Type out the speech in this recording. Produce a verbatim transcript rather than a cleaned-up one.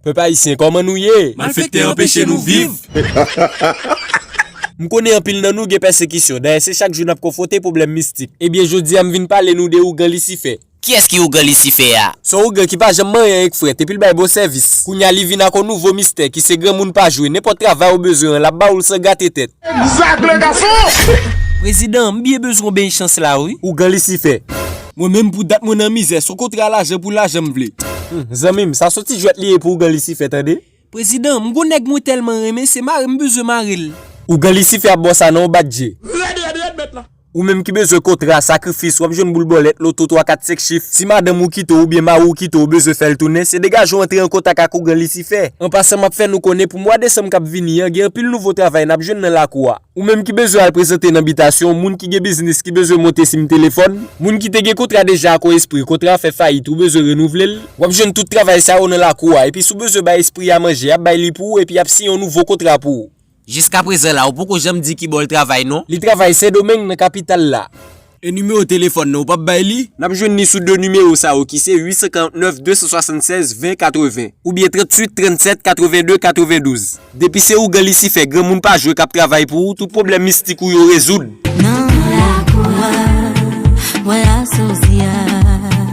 Pèp ayisyen, kòman nou ye? Malfektè anpeche nou viv. M konnen anpil nan nou gen pèsekisyon. Dayè, se chak jou n ap konfwonte pwoblèm mistik. Ebyen, jodi a, m vin pale nou de ougan Lisifè. Kiyès ki ougan Lisifè a? Se yon ougan ki pa janm manyen ak frèt, epi l bay bon sèvis. Kounye a, li vin ak yon nouvo mistè ki se granmoun pa jwe. Nenpòt travay ou bezwen an, l ap ba ou l san gate tèt. Zak le gason! Prezidan, m byen bezwen yon beny chans la, wi. Ougan Lisifè. Mwen menm pou dat mwen nan mizè, se yon kontra lajan pou lajan m vle. Hmm, zanmi m, sa se yon ti jwèt li ye pou ougan Lisifè, tande. Prezidan, m gon nèg mwen tèlman renmen, se mare m bezwen mare l. Ougan Lisifè ap ba w sa nan yon bat je. Rèd, rèd, rèd, mèt la. Ou menm ki bezwen kontra, sakrifis, w ap jwenn boul bòlèt, loto twa, kat, senk chif. Si madanm ou kite w oubyen mari w kite w, ou bezwen fè l tounen, se degaje w antre an kontak ak ougan Lisifè. An pasan, m ap fè nou konnen pou mwa desanm k ap vini an, gen anpil nouvo travay n ap jwenn nan lakou a. Ou menm ki bezwen al prezante nan bitasyon, moun ki gen biznis ki bezwen monte sim telefòn, moun ki te gen kontra deja ak yon espri, kontra a fè fayit, ou bezwen renouvle l, w ap jwenn tout travay sa yo nan lakou a. Epi si w bezwen bay espri a manje, y ap bay li pou ou epi y ap siyen yon nouvo kontra pou ou. Jiskaprezan la, ou poko janm di ki bò l travay non. Li travay Sendomeng nan kapital la. E nimewo telefòn nan, ou p ap bay li? N ap jwenn li sou de nimewo sa yo ki se uit san karant nèf de san swasann sèz ven katreven oubyen tranntuit trannsèt katreven de katrevendouz. Depi se ougan Lisifè, granmoun pa jwe k ap travay pou ou, tout pwoblèm mistik ou yo rezoud. Nan lakou a, mwen la